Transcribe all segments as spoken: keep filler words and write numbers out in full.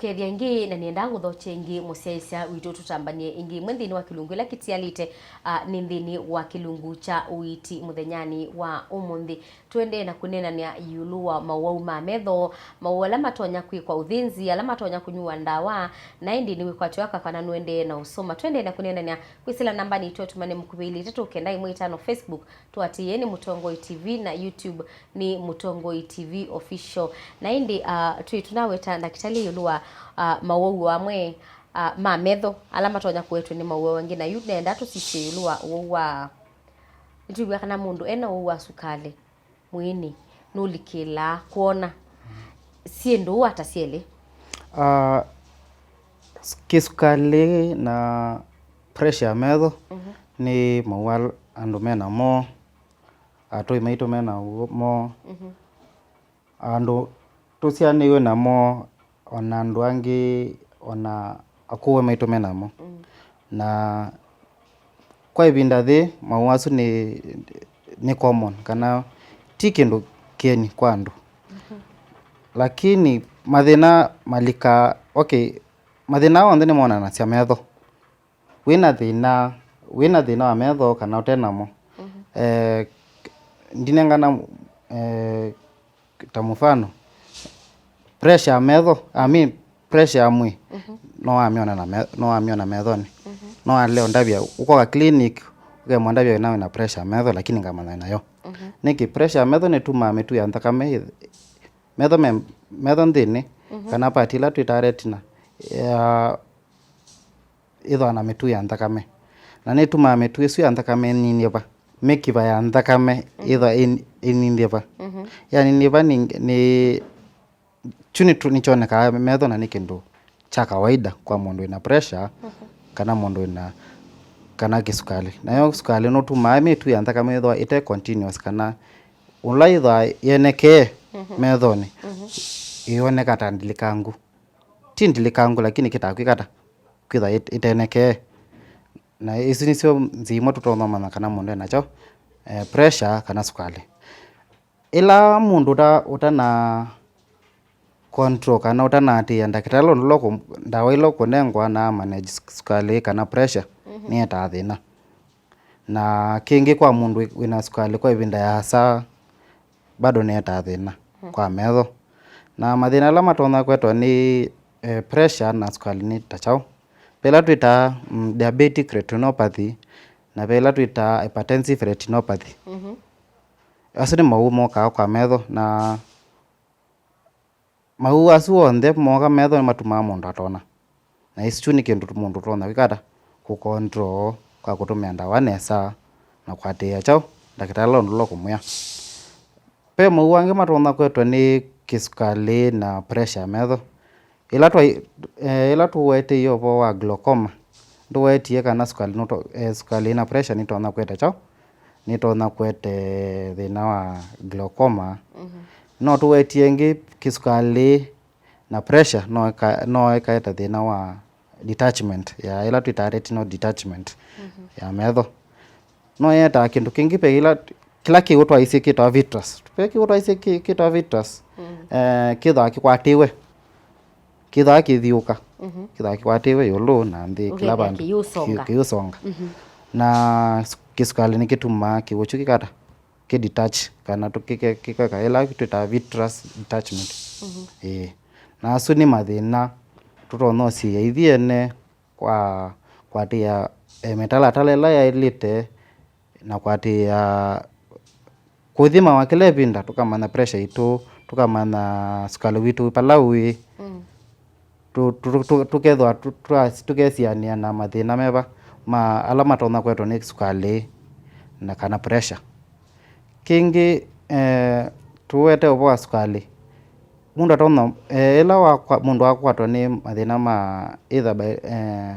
Kethya ĩngĩ, na nĩendaa ngũthokye ĩngĩ mũsyaĩĩsya witũ, tũtambanie ĩngĩ ĩmwe nthĩnĩ wa kĩlungu ĩla kĩtialĩte, ah, nĩ nthĩnĩ wa kĩlungu kya ũiiti mũthenyanĩ wa ũmũnthĩ. Tũendee na kũneenany'a ĩũlũ wa mawau ma metho, mawau ala matonya kwĩkwa ũthĩnzi, ala matonya kũnyuwa ndawa, na ĩndĩ nĩwĩkwatĩwa aka kana nũendee na ũsoma. Tũendee na kũneenany'a kwĩsĩla nambanĩ itũ, tũmane mũkuvĩ ilĩ itatũ kenda ĩmwe itano, Facebook tũatĩĩe nĩ Mũtongoi T V, na YouTube nĩ Mũtongoi T V Official. Na ĩndĩ, ah, twĩ tũnaweta ndakĩtalĩ ĩũlũ wa, ah, mawau amwe, ah, ma metho ala matonya kũetwe nĩ mawau angĩ, na yu nenda tũsisye ĩũlũ wa ũwau wa, nĩtwĩw'a kana mũndũ ena ũwau wa sukalĩ mwĩĩnĩ nũlikĩlaa kwona syĩndũ ata syelĩ? Ah, s- kĩsukalĩ na pressure ya metho Mhm. nĩ mawau al- andũ me namo, atũi maitũ me namo, Mhm. andũ tũsyaanĩw'e namo, o na andũ angĩ, o na akũwe maitũ me namo. Mm. Na kwa ĩvinda yĩĩ, mawau asu nĩ, nĩ common, kana ti kĩndũ kĩeni kwa andũ. Mhm. Lakini mathĩna malika, okay, mathĩna onthe nĩmonanasya metho. Wĩna thĩna, wĩna thĩna wa metho kana ũte namo. Mhm. Eh, ndinengana, eh, ta mũfano, pressure ya metho, I mean, pressure ya mwĩĩ, Mhm. no wamĩona na me-, no wamĩona methonĩ. Mhm. No walea ũndavya, ũkoka clinic, ũkemwa ndavya wĩna, wĩna pressure ya metho, lakini ngamanya nayo. Mhm. Nĩkĩ? Pressure ya metho nĩtumaa mĩtu ya nthakame ĩ-, metho me, metho nthĩnĩ, Mhm. kana part ĩla twĩtaa retina, ya ĩthwa na mĩtu ya nthakame. Na nĩtumaa mĩtu ĩsu ya nthakame ĩninĩva, mĩkiva ya nthakame ĩthwa ĩ-, ĩninĩva. Mhm. Yaninĩva nĩ, nĩ, kyu nĩ tu-, nĩkyonekaa metho na nĩ kĩndũ kya kawaida kwa mũndũ wĩna pressure, Mhm. kana mũndũ wĩna, kana kĩsukalĩ. Nayo sukalĩ nũtumaa mĩtu ya nthakame ĩthwa ĩte continuous, kana ũla ĩthwa yenekee Mhm. methonĩ, Mhm. ĩoneka ta ndilikangu. Ti ndilikangu, lakini kĩtaa kwĩka ata? Kwĩtha ĩt-, ĩtenekee. Na isu nĩsyo nzĩa imwe tũtonya ũmanya kana mũndũ enakyo, eh, pressure kana sukalĩ. Ĩla mũndũ ũta-, ũtana control kana ũtanaatĩĩa ndakĩtalĩ ũndũ ũla ũkũ-, ndawa ila ũkũnengwa na manage suk-, sukalĩ kana pressure, Mhm. nĩetaa thĩna. Na kĩngĩ kwa mũndũ wĩ-, wĩna sukalĩ kwa ĩvinda yaasa, bado nĩetaa thĩna Mm. kwa metho. Na mathĩna ala matonya kwetwa nĩ, eh, pressure na sukalĩ nĩ ta kyaũ? Ve ĩla twĩtaa, mm, diabetic retinopathy, na ve ĩla twĩtaa hypertensive retinopathy. Mhm. Asu nĩ mawau mokaa kwa metho, na mawau asu onthe mooka metho nĩmatumaa mũndũ atona. Na ĩsu nĩ kĩndũ mũndũ ũtonya kwĩka ata? Kũ control kwa kũtũmĩa ndawa nesa na kũatĩĩa kyaũ ndakĩtalĩ ũndũ ũla ũkũmwĩa. Ve mawau angĩ matonya kwetwa nĩ kĩsukalĩ na pressure ya metho. Ĩla twa-, eh, ĩla tũweteie ũvoo wa glaucoma, ndũwetie kana sukalĩ nũto-, eh, sukalĩ na pressure nĩtonya kwete kyaũ? Nĩtonya kwete thĩna wa glaucoma. Mhm. No tũwetie ĩngĩ kĩsukalĩ na pressure no ĩka-, no ĩkaeta thĩna wa detachment ya ĩla twĩtaa retinal detachment Mhm. ya metho. No yetaa kĩndũ kĩngĩ, ve ĩla, kĩla kĩw'ũ twaisye kĩtawa vitreous. Ve kĩw'ũ twaisye kĩ-, kĩtawa vitreous, Mm. eh, kĩthaa kĩkwatĩwe. Kĩthaa kĩthiũka. Mhm. Kĩthaa kĩkwatĩwe ĩũlũ na nthĩ, kĩla Ũkethĩa vandũ. Kĩyũsonga. Kĩ-, kĩyũsonga. Mhm. Na s-, kĩsukalĩ nĩkĩtumaa kĩw'ũ kyu kĩkata, kĩ detach, kana tũ-, kĩke-, kĩkeka ĩla twĩtaa vitreous detachment. Mhm. Ĩĩ. Na asu nĩ mathĩna tũtonya ũsiĩĩa ithyĩ ene kwa kũatĩĩa, eh, mĩtalatala ĩla yaĩlĩte na kũatĩĩa kũthimawa kĩla ĩvinda, tũkamanya pressure itũ, tũkamanya sukalĩ witũ vala ũĩ. Mm. Tũ-, tũ-, tũ-, tũkethĩwa tũ-, tũas-, tũkesianĩa na mathĩna meva ma ala matonya kwetwa nĩ sukalĩ na kana pressure. Kĩngĩ, eh, tũwete ũvoo wa sukalĩ. Mũndũ atonya, eh, ĩla wakwa-, mũndũ akwatwa nĩ mathĩna ma either by, eh,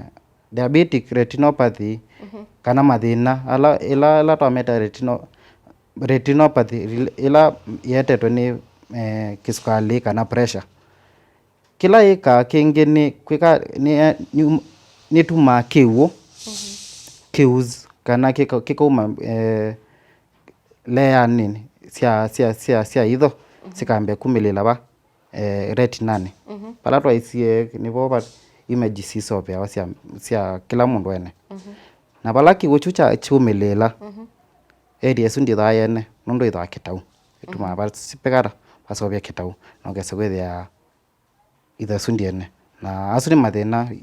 diabetic retinopathy, Mhm. kana mathĩna ala, ĩla, ĩla twameta retino-, retinopathy, rel-, ĩla ĩetetwe nĩ, eh, kĩsukalĩ kana pressure. Kĩla yĩkaa kĩngĩ nĩ kwĩka, nĩ, nĩ, nĩtumaa kĩw'ũ, Mhm. kĩus, kana kĩka-, kĩkauma, eh, layer nini sya, sya, sya, sya itho, Mhm. sikambĩa kumĩlĩla va, eh, retinanĩ. Mhm. Vala twaisie nĩvo va image sisoveawa sya, sya kĩla mũndũ ene. Mhm. Na vala kĩw'ũ kyu kya kyumĩlĩĩla, mhm, area ĩsu ndĩthaa yene, nũndũ ĩthaa kĩtau. Ĩtumaa, mhm, vasipekata vasovya kĩtau, na ũkesa kwĩthĩa ithasu ndiene. Na asu nĩ mathĩna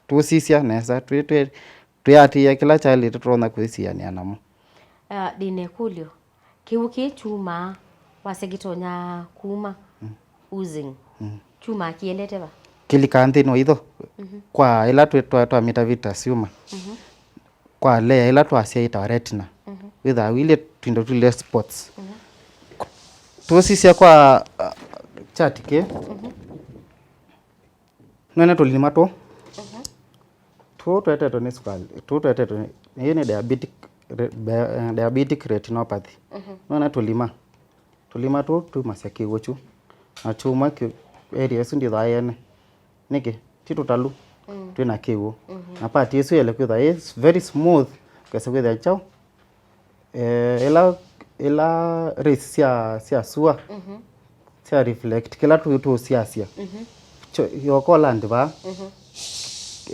tũsisya nesa, twĩ, twĩ, twĩatĩĩa kĩla kyaĩlĩte tũtonya kwĩsianĩa namo. Ah, ndĩ na ĩkũlyo. Kĩw'ũ kĩĩ kyumaa, wasya kĩtonya kuma, mm, oozing. Mm. Kyumaa kĩendete va? Kĩlikaa nthĩnĩ wa itho. Mhm. Kwa ĩla twĩ, twa, twamĩta Vita Suma. Mhm. Kwa layer ĩla twasya yĩtawa retina. Mhm. Wĩthaa wĩilye tũindo tũilye spots. Mhm. Tũsisya kwa, uh, chart kĩ. Mhm. Nĩwona tũlima tũ. Mhm. Tũ twetetwe nĩ sukali. Tũ twetetwe nĩ, ĩĩ nĩ diabetic re-, be-, eh, diabetic retinopathy. Mhm. Nĩwona tũlima. Tũlima tũ tumasya kĩw'ũ kyu. Na kyuma kĩ-, area ĩsu ndĩthaa yene. Nĩkĩ? Ti tũtalu. Mm. Twĩ na kĩw'ũ. Mhm. Na part ĩsu yele kwĩtha ĩ very smooth, ũkesa kwĩthĩa kyaũ. Eh, ĩla, ĩla rays sya, sya sua, mhm, sya reflect kĩla tũ-, tũsiasya. Mhm. Kyo-, yokola ndĩ vaa. Mhm.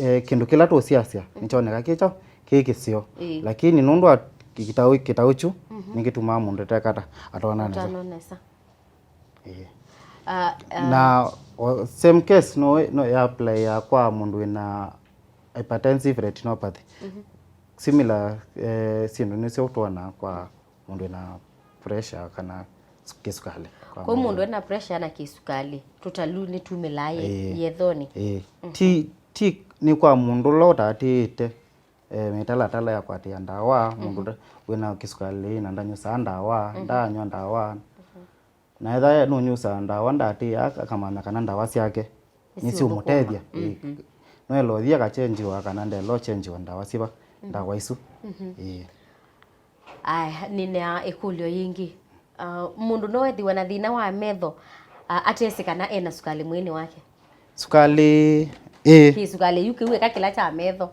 Eh, kĩndũ kĩla tũsiasya, mm, nĩkyoneka kĩ kyaũ, kĩ kĩseo. Ĩĩ. Lakini nũndũ wa kĩtaũ, kĩtaũ kyu, mhm, nĩkĩtumaa mũndũ tekata atona nesa. Atona nesa. Ĩĩ. Ah, ah. Na o, same case no, no ya apply ya kwa mũndũ wĩna hypertensive retinopathy. Mhm. Similar, eh, syĩndũ nĩsyo tũonaa kwa mũndũ wĩna pressure kana s-, kĩsukalĩ. Kwa mũndũ ena pressure na kĩsukalĩ, tũtalu nĩtumĩlaa ye-, ĩĩ, yethonĩ. Ĩĩ. Mhm. Ti, ti nĩ kwa mũndũ ũla ũtaatĩĩte, eh, mĩtalatala ya kũatĩĩa ndawa, mũndũ, mhm, ũla wĩna kĩsukalĩ na ndanyusaa ndawa, mhm, ndaanywa ndawa. Mhm. Na ethĩwa nũnyusaa ndawa ndaatĩĩa, akamanya kana ndawa syake nĩsiũmũtethya. Nĩsiũthũkũma. Ĩĩ. Mhm. Noela ũthi akakyenjiwa kana ndela ũkyenjiwa ndawa syĩva, mhm, ndawa isu. Mhm. Ĩĩ. Aya, nĩna ĩkũlyo yĩngĩ. Ah, mũndũ no ethĩwe na thĩna wa metho, ah, atesĩ kana ena sukalĩ mwĩĩnĩ wake? Sukalĩ, ĩĩ. Kĩsukalĩ yu kĩu eka kĩla kya metho.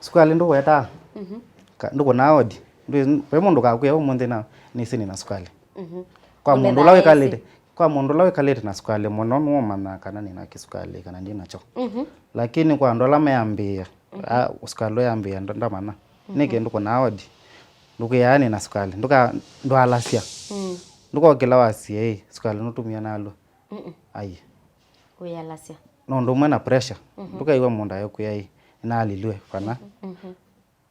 Sukalĩ ndũwetaa. Mhm. Ka-, ndũkũnaa odi. Ndwĩ-, ve mũndũ kakwĩa ũmũnthĩ na nĩsĩ nĩna sukalĩ. Mhm. Kwa mũndũ ũla wĩkalĩte, kwa mũndũ ũla wĩkalĩte na sukalĩ mũno, nũũmanya kana nĩna kĩsukalĩ kana ndĩ nakyo. Mhm. Lakini kwa andũ ala meambĩĩa, mhm, a, sukalĩ ũyambĩĩa nda-, ndamanya. Mhm. Nĩkĩ ndũkũnaa odi? Ndũkĩaa nĩna sukalĩ. Ndũka-, ndwalasya. Mm. Ndũkokĩla wasye, "Ĩ, sukalĩ nũtumie nalw'a." Mm-mm. Ai. Wĩalasya. No ũndũ ũmwe na pressure. Mhm. Ndũkew'a mũndũ ayũkwĩa, "Ĩ, nĩnalilw'e," kana, mhm, mhm,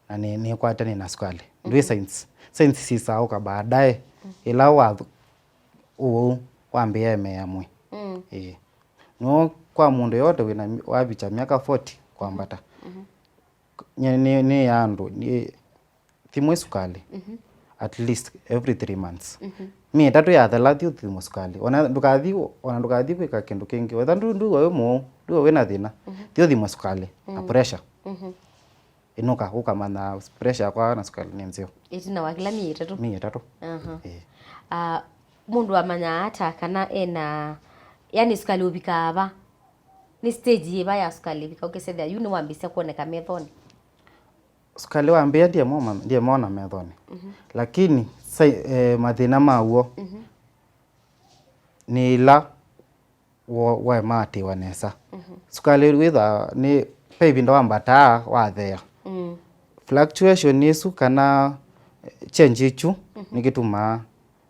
na nĩ, nĩkwatene na sukalĩ. Mhm. Ndwĩ signs. Signs sisaũka baadaye. Mhm. Ĩla wa ũu wambĩĩa emeea mwĩ. Mm. Ĩĩ. No kwa mũndũ yote wĩna, wavicha myaka forty kwambata. Mhm. Nye nĩ, nĩ ya andũ, nĩ, thimwe sukalĩ. Mhm. At least every three months. Mhm. Myei ĩtatũ yathela, thi ũthimwe sukalĩ. Ona ndũkathi, ona ndũkathi kwĩka kĩndũ kĩngĩ. Wetha ndũ-, ndũiwa wĩ mũũ, ndũiwa wĩna thĩna. Mhm. Thi ũthimwe sukalĩ na, mm, pressure. Mhm. Ĩnũka, ũkamanya pressure yakwa na sukalĩ nĩ nzeo. Ĩtina wa kĩla myei ĩtatũ? Myei ĩtatũ. Aha. Ĩĩ. Ah, mũndũ amanyaa ata kana ena, yani sukalĩ ũvikaa va? Nĩ stage yĩva ya sukalĩ ĩvika ũkĩsethĩa yu nĩwambĩĩsya kwoneka methonĩ? Sukalĩ wambĩĩa ndiemwoma-, ndiemwona methonĩ. Mhm. Lakini sai-, eh, mathĩna maw'o, mhm, nĩ ĩla wo-, waema atĩĩwa nesa. Mhm. Sukalĩ wĩthaa nĩ, ve ĩvinda wambataa wathea. Mm. Fluctuation ĩsu kana, eh, change ĩkyu, mhm, nĩkĩtumaa,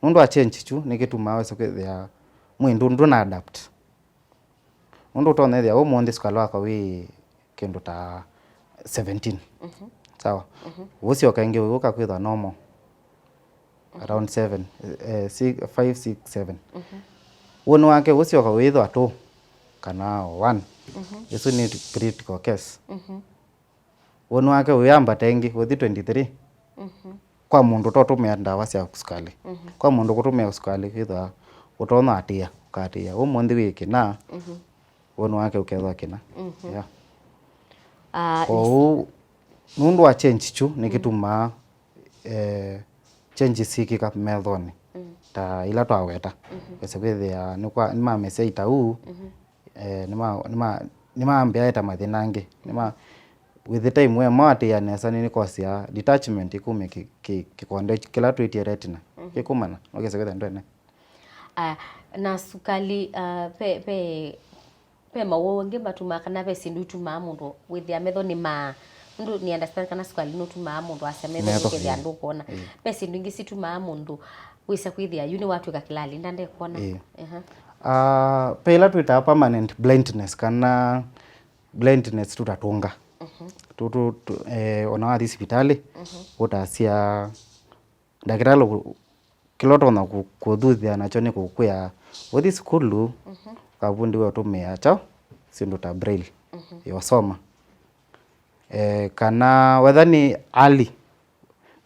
nũndũ wa change ĩkyu nĩkĩtumaa wesa kwĩthĩa mwĩĩ ndũ-, ndũna adapt. Nũndũ ũtonya ĩthĩa ũmũnthĩ sukalĩ wakwa wĩ kĩndũ ta seventeen. Mhm. Sawa? Mhm. Ũsyoka ĩngĩ ũyũka kwĩthwa normal. Mhm. Around seven, eh, six, five, six, seven. Mhm. Woni wake ũsyoka wĩthwa two kana one. Mhm. Ĩsu nĩ critical case. Mhm. Woni wake ũyambata ĩngĩ, ũthi twenty-three. Mhm. Kwa mũndũ ũtatũmĩa ndawa sya sukalĩ. Mhm. Kwa mũndũ kũtũmĩa sukalĩ, wĩthwa ũtonya atĩa, ũkatĩa. Ũmũnthĩ wĩ kĩna, mhm, woni wake ũkethwa kĩna. Mhm. Yeah. Ah, kwoou, nũndũ wa change kyu, nĩkĩtumaa, eh, changes syĩkĩka methonĩ. Mm. Ta ila twaweta. Mhm. Wesa kwĩthĩa nĩkwa-, nĩmamesya itau, mhm, eh, nĩma-, nĩma-, nĩmambĩa ĩta mathĩna angĩ. Nĩma-, with the time, we mawatĩĩa nesa, nĩ, nĩkosea detachment ĩkumya kĩ-, kĩ-, kĩkonde kĩla twĩtie retina. Mhm. Kĩkumana, ũkesa kwĩthĩa ndwene. Aya, Na sukali, uh, pe, pe, pe mawau angĩ matumaa kana ve syĩndũ itumaa mũndũ wĩthĩa metho nĩ maa. Nũndũ nĩ understand kana sukali nũtumaa mũndũ asya metho metho, nũkethĩa ĩĩ, ndũkwona. Ĩĩ. Ve syĩndũ ingĩ situmaa mũndũ wĩsa kwĩthĩa yu nĩwatw'ĩka kĩlali nda ndekwona. Ĩĩ. Aha. Ah, pe ĩla twĩtaa permanent blindness kana blindness tũtatũnga. Mhm. Tu, tu, tu, eh, ona wathi sivitalĩ, mhm, ũtasya ndakĩtalĩ kũ-, kĩla ũtonya kũ-, kũthuthya nakyo nĩ kũkwĩa ũthi sukulu, mhm, ũkavundĩwe ũtũmĩa kyaũ syĩndũ ta braille, mhm, yosoma. Eh, kana wetha nĩ early,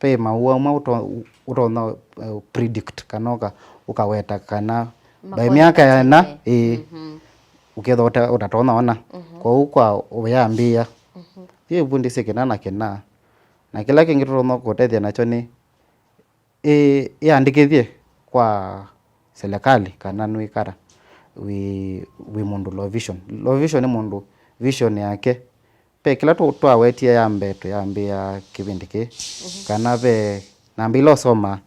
ve mawau amwe ũto-, ũtonya, eh, predict kana ũka-, ũkaweta kana by myaka ya ĩna, ĩĩ, mhm, ũkethĩa ũta-, ũtatonya ona. Mhm. Kwoou kwa ũyambĩĩa. Mhm. Yĩvundĩsye kĩna na kĩna. Na kĩla kĩngĩ tũtonya kũtethya nakyo nĩ ĩ-, ĩandĩkĩthye kwa silikalĩ kana nĩwĩkata wĩ, wĩ mũndũ low vision. Low vision nĩ mũndũ vision yake, ve kĩla tũ-, twawetie ya mbee tũyambĩĩa kĩvĩndĩ kĩĩ, mhm, kana ve namba ila ũsomaa,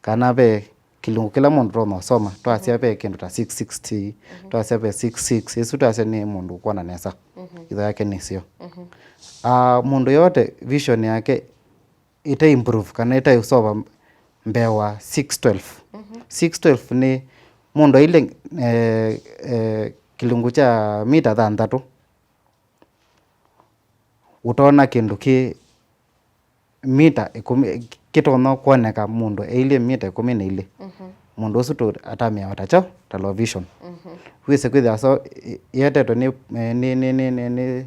kana ve kĩlungu kĩla mũndũ ũtonya ũsoma, twasya ve kĩndũ ta six sixty, mhm, twasya ve six six, ĩsu twasya nĩ mũndũ ũkwona nesa, mhm, itho yake nĩ seo. Mhm. Ah, mũndũ yote vision yake ĩte improve kana ĩte ũsova mbee wa six twelve. Mhm. Six twelve nĩ mũndũ ailye, eh, eh, kĩlungu kya mita thanthatũ, ũtoona kĩndũ kĩ mita ĩkũmi, kĩtonya kwoneka mũndũ ailye mita ĩkũmi na ilĩ. Mhm. Mũndũ ũsu tũ-, atamĩawa ta kyaũ, ta low vision. Mhm. Wĩsĩ kwĩthĩa so, ĩ-, ĩetetwe nĩ, nĩ, nĩ, nĩ, nĩ, nĩ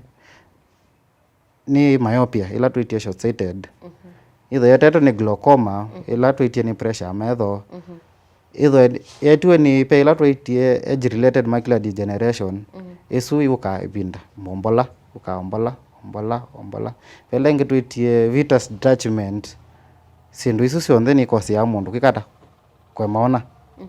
nĩ myopia, ĩla twĩtie short sighted. Mhm. Ĩtho yetetwe nĩ glaucoma, mhm, ĩla twĩtie nĩ pressure ya metho. Mhm. Ĩtho yetiwe nĩ, ve ĩla twĩtie age related macular degeneration. Mhm. Ĩsu yũkaa ĩvinda, mbola, yũkaa mbola, mbola, mbola. Ve ĩla ĩngĩ twĩtie vitreous detachment, syĩndũ isu syonthe nĩikoseaa mũndũ kwĩkata kwemaona. Mhm.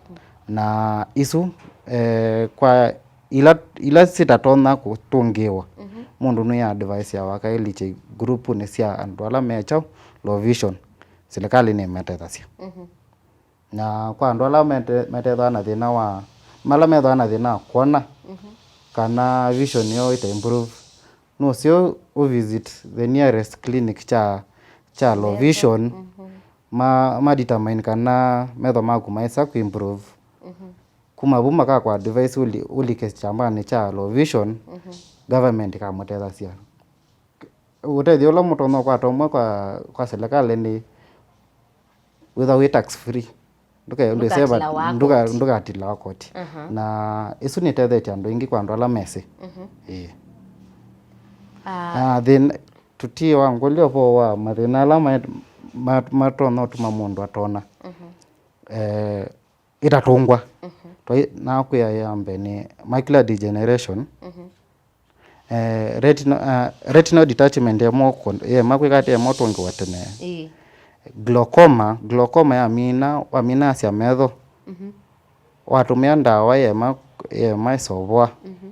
Na isu, eh, kwa ila, ila sitatonya kũtũngĩĩwa, mhm, mũndũ nĩ adviceawa akaĩlikye grupunĩ sya andũ ala me kyaũ, low vision, silikalĩ nĩmetethasya. Mhm. Na kwa andũ ala mete-, metethwa na thĩna wa, ala methwa na thĩna wa kwona, mhm, kana vision yoo ĩta improve, nũseo ũ visit the nearest clinic kya, kya low vision, mhm, ma, ma determine kana metho maku maĩsa kũ improve. Mhm. Kuma vu makakwa advice ũli-, ũlike kyambanĩ kya low vision, mhm, government ĩkamũtethasya. Ũtethyo ũla mũtonya ũkwata ũmwe kwa, kwa silikalĩ nĩ wĩthwa wĩ tax free. Ndũke-, ndũkatilawa koti. Ndũka-, ndũkatilawa koti. Aha. Na ĩsu nĩtethetye andũ aingĩ kwa andũ ala mesĩ. Mhm. Ĩĩ. Ah. Na thĩna, tũtiĩwa ngũlyo vo wa mathĩna ala ma-, ma-, matonya ũtuma mũndũ atona. Mhm. Eh, ĩtatũngwa. Mhm. Twai-, nakwĩa ya mbee nĩ macular degeneration. Mhm. Eh, retinal, ah, retinal detachment yema ũkũ-, yema kwĩka atĩ yema ũtũngĩwa tene. Ĩĩ. Glaucoma, glaucoma yamina, waminasya metho. Mhm. Watũmĩa ndawa yema, yema ĩsovoa. Mhm.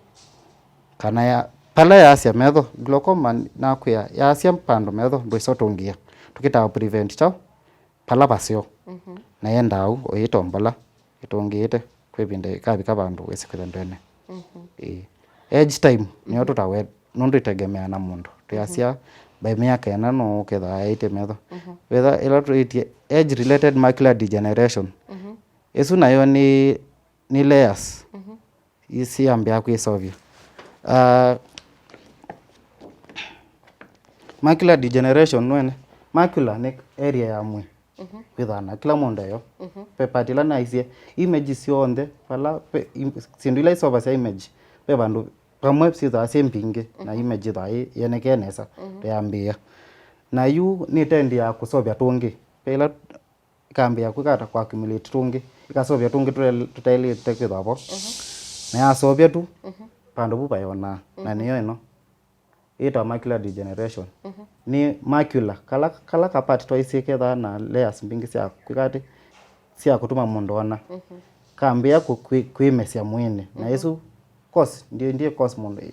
Kana ya, pala yaasya metho, glaucoma nakwĩa, yaasya vandũ metho, ndwĩsa ũtũngĩa. Tũkĩtaa prevent kyaũ? Pala vaseo. Mhm. Na yendaa ũu, ũyĩtombola, ĩtũngĩĩte, kwĩ ĩvinda ĩkavika vandũ wĩsĩ kwĩtha ndwene. Mhm. Ĩĩ. Age time, nĩyo, mhm, tũtawe, nũndũ ĩtegemeaa na mũndũ. Twĩasya, mhm, by mĩaka ĩna no ũkethwa aĩtye metho. Mhm. Wetha ĩla twĩtie age related macular degeneration. Mhm. Ĩsu nayo nĩ, nĩ layers. Mhm. Isi yambĩaa kwĩseũvya. Ah, macular degeneration nĩwene. Macula nĩ area ya mwĩĩ. Mhm. Wĩthaa na kĩla mũndũ eyo. Mhm. Ve part ĩla naisye, image syonthe, vala ve im-, syĩndũ ila iseũvasya image, ve vandũ vamwe syĩthaa syĩ mbingĩ, na, mhm, image ĩthaa yĩ-, yonekee nesa, mhm, ndeyambĩĩa. Na yu nĩtendiaa kũseũvya tũngĩ. Ve ĩla ĩkambĩĩa kwĩka ata? Kũ accumulate tũngĩ, ĩkaseũvya tũngĩ tũte-, tũtaĩlĩte kwĩthwa vo. Mhm. Na yaseũvya tu, mhm, vandũ vu vayonaa. Na, mhm, nĩyo ĩno. Ĩtawa macular degeneration. Mhm. Nĩ macula, kala, kala ka part twaisye kethaa na layers mbingĩ sya kwĩka atĩ, sya kũtuma mũndũ ona. Mhm. Kambĩĩa kũ-, kwĩ-, kwĩmesya mwĩĩnĩ. Na, mhm, ĩsu cause, ndiye, ndiye cause mũndũ,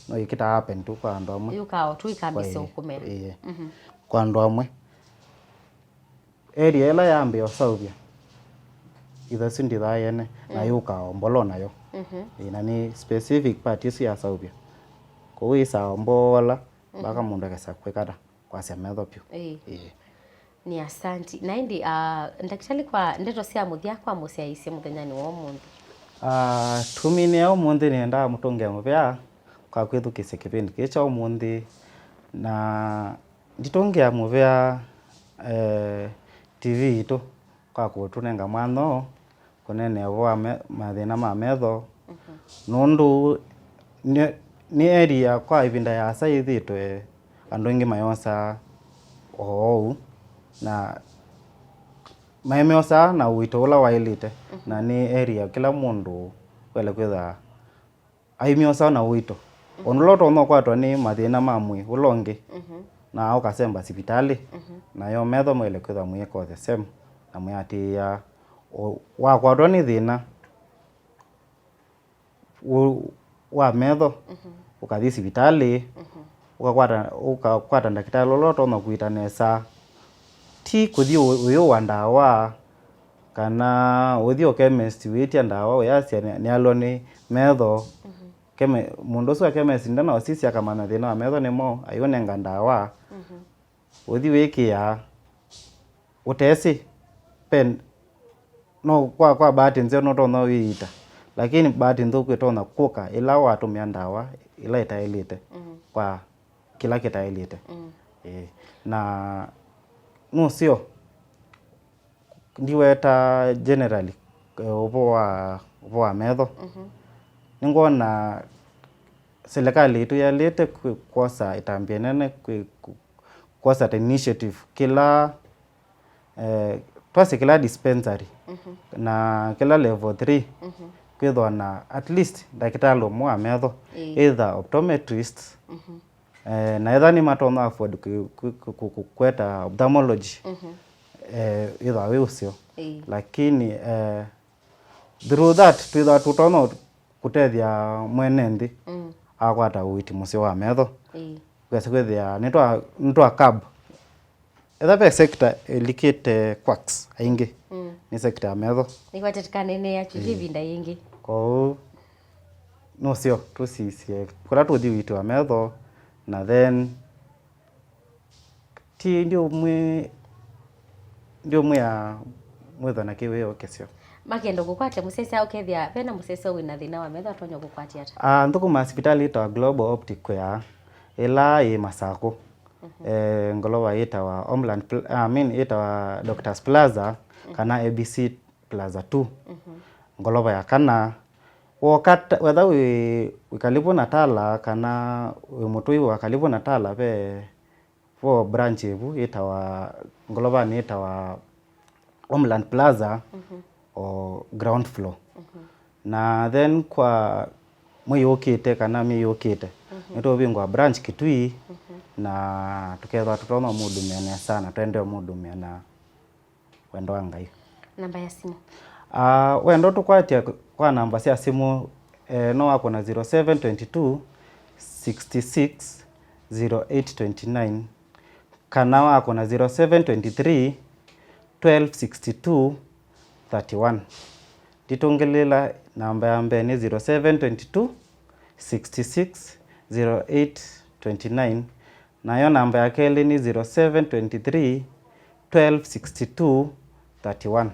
no ĩkĩta happen tu kwa andũ amwe. Yũkaa o tu ĩkambĩsya, kwa, ũkũmea. Ĩĩ. Mhm. Kwa andũ amwe. Area ĩla yambĩĩa ũseũvya, Itho isu ndithaa yene, na yũkaa o mbolo nayo. Mhm. Ĩĩ, na nĩ specific part ĩsu ya saũvya. Kwoou ĩsaa o mbola, mpaka mũndũ akesa kwĩkata kwasya metho vyũ. Ĩĩ. Ĩĩ. Nĩ asanti. Na ĩndĩ, ah, ndakĩtalĩ, kwa ndeto sya mũthya kwa mũsyaĩĩsya mũthenyanĩ wa ũmũnthĩ. Ah, tũminĩa ũmũnthĩ nĩendaa mũtũngĩa mũvea kwa kwĩthukĩĩsya kĩvĩndĩ kĩĩ kya ũmũnthĩ. Na nditũngĩa mũvea, eh, T V yitũ kwa kũtũnenga mwanya ũũ kũneenea ũvoo wa me-, mathĩna ma metho, nũndũ nĩ, nĩ area kwa ĩvinda yaasa yĩthĩĩtwe andũ aingĩ mayosaa o ũu, na maimyosaa na ũito ũla waĩlĩte, na nĩ area kĩla mũndũ waĩle kwĩtha aimyosaa na ũito. Ũndũ ũla ũtonya ũkwatwa nĩ mathĩna ma mwĩĩ ũla ũngĩ, na ũkasemba sivitalĩ, nayo metho mwaĩle kwĩtha mwĩĩka the same, na mwĩatĩĩa ũ-, wakwatwa nĩ thĩna ũ-, wa metho, ũkathi sivitalĩ, ũkakwata, ũkakwata ndakĩtalĩ ũla ũtonya kũita nesa. Ti kũthi ũ-, ũyũwa ndawa, kana ũthi o chemist wĩtya ndawa ũyasya nĩ-, nĩalwa nĩ metho. Keme-, mũndũ ũsu wa chemist ndanaũsisya akamanya thĩna wa metho nĩ mwaũ, aiũnenga ndawa. Ũthi wĩkĩaa ũtesĩ, pen-, no kwa, kwa bahati nzeo nũtonya wĩita, lakini bahati nthũku ĩtonya kũka ĩla watũmĩa ndawa ĩla ĩtaĩlĩte kwa kĩla kĩtaĩlĩte. Ĩĩ. Na nũseo, ndiweta generally, eh, ũvoo wa, ũvoo wa metho. Nĩngwona silikalĩ yitũ yaĩlĩte kwĩ-, kwosa ĩtambya ĩnene kwĩ-, kũ-, kwosa ta initiative kĩla, eh, twasye kĩla dispensary na kĩla level three kwĩthwa na at least ndakĩtalĩ ũmwe wa metho, either optometrist, eh, na etha nĩmatonya afford kũ-, kũ-, kũ-, kũ-, kũ-, kweta ophthalmology, eh, ĩthwa wĩ ũseo. Lakini, eh, through that, twĩthwa tũtonya kũtethya mwene nthĩ akwata ũiiti mũseo wa metho. Ĩĩ. Ũkesa kwĩthĩa nĩtwa, nĩtwa curb. Etha ve sector ĩlikĩte quacks aingĩ, nĩ sector ya metho. Nĩkwatĩkanene ya chuthi ĩvinda yĩngĩ. Kwoou nũseo tũsisye kũla tũthi ũiiti wa metho, na then ti ndiũmwĩ-, ndiũmwĩa mwĩthwa na kĩwĩoo kĩseo. Makenda kũkwatya mũsyaĩĩsya, ũkethĩa vena mũsyaĩĩsya wĩna thĩna wa metho, atonya kũkwatya ata? Ah, nthũkũmaa sivitalĩ yĩtawa Global Optic Care, ĩla yĩ Masakũ. Eh, ngolova yĩtawa Homeland Pl-, I mean, yĩtawa Doctors Plaza, kana A B C Plaza two. Ngolova ya kana. Woka ta-, wetha wĩ, wĩ kalivu na Tala, kana wĩ mũtũi wa kalivu na Tala, ve vo branch ĩvu yĩtawa, ngolovanĩ yĩtawa Homeland Plaza, o ground floor. Na then kwa mwei ũkĩte kana myei yũkĩte, nĩtũvingũa branch Kitui, na tũkethwa tũtonya mũndumĩa nesa na twende mũndumĩa na wendo wa Ngai. Namba ya simũ. Ah, wendo tũkwatya kwa namba sya simũ, eh, no wakũna zero seven twenty two, sixty six, zero eight twenty nine, kana wakũna zero seven twenty three, twelve sixty two, thirty one. Nditũngĩlĩla, namba ya mbee nĩ zero seven twenty two, sixty six, zero eight twenty nine, nayo namba ya kelĩ nĩ zero seven twenty three, twelve sixty two, thirty one.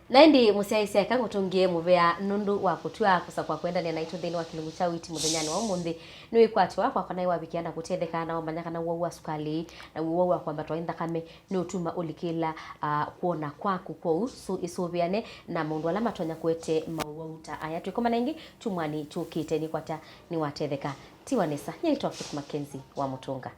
Na ĩndĩ mũsyaĩĩsya, eka ngũtũngĩe mũvea nũndũ wa kũtw'a kũsakũa kũendanĩa naitũ nthĩnĩ wa kĩlungu kya ũiiti mũthenyanĩ wa ũmũnthĩ. Nĩwĩkwatĩwa kwa kana nĩwavikĩa na kũtetheka na wamanya kana ũwau wa sukalĩ na ũwau wa kwambatwa nĩ nthakame nĩũtuma ũlikĩla, ah, kwona kwaku. Kwoou, su-, ĩsũvĩane na maũndũ ala matonya kũete maũwau ta aya. Twĩkomana ĩngĩ kyumwanĩ kyũkĩte, nĩkwata nĩwatetheka. Tiwa nesa, nyaitwa Faith Mackenzie wa Mũtũnga.